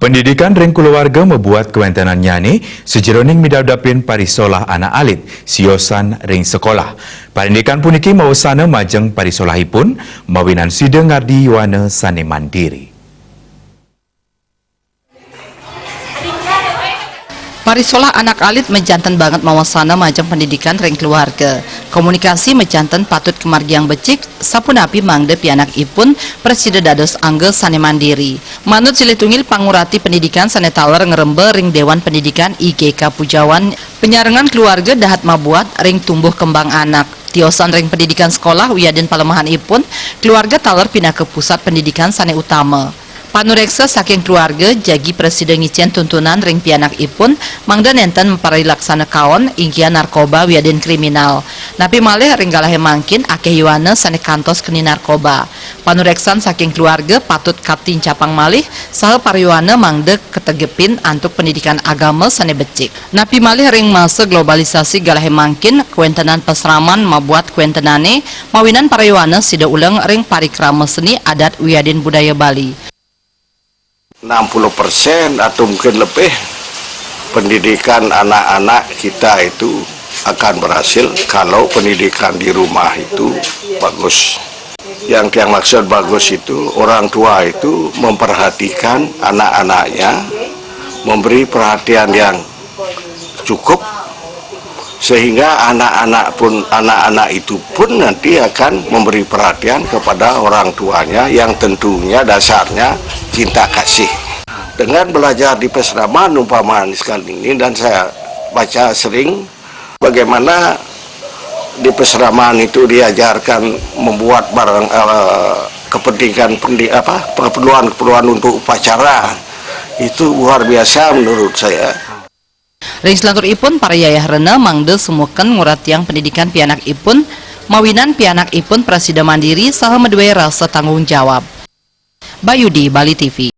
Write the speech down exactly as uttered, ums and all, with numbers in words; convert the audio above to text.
Pendidikan ring kulawarga mabuat kawentenannyané sajeroning midabdabin parisolah anak alit siosan ring sekolah. Parindikan puniki mawasana majeng parisolahipun mawinan sida ngardi yowana sané mandiri. Parisolah anak alit majanten banget mawasana majeng pendidikan ring keluarga. Komunikasi majanten patut kamargiang becik, sapunapi mangda pianakipun prasida dados angga sané mandiri. Manut silih tunggil pangurati pendidikan sané taler ngremba ring Dewan Pendidikan I G K Pujawan, panyarengan keluarga dahat mabuat ring tumbuh kembang anak. Tiosan ring pendidikan sekolah wiadin palemahanipun, keluarga taler pinaka pusat pendidikan sané utama. Panureksa saking keluarga jagi prasida ngicén tuntunan ring pianakipun, mangda nénten maparilaksana kaon, inggihan narkoba wiadin kriminal. Napi malih ring galahé mangkin akéh yowana sané kantos keni narkoba. Panureksan saking keluarga patut katincapang malih saha para yowana mangda kategepin antuk pendidikan agama sané becik. Napi malih ring masa globalisasi galahé mangkin, kawentenan pasraman mabuat kawentenané mawinan para yowana sida uleng ring parikrama seni adat wiadin budaya Bali. Enam puluh persen atau mungkin lebih pendidikan anak-anak kita itu akan berhasil kalau pendidikan di rumah itu bagus. Yang yang maksud bagus itu, orang tua itu memperhatikan anak-anaknya, memberi perhatian yang cukup, sehingga anak-anak pun anak-anak itu pun nanti akan memberi perhatian kepada orang tuanya yang tentunya dasarnya cinta kasih. Dengan belajar di pesraman umpama sekali ini, dan saya baca sering bagaimana di pesraman itu diajarkan membuat barang eh, kepentingan pendi, apa keperluan-keperluan untuk upacara, itu luar biasa menurut saya. Ring salanturipun para yayah rena mangda sumuken nguratiang pendidikan pianakipun, mawinan pianakipun prasida mandiri saha madué rasa tanggung jawab. Bayudi, Bali T V.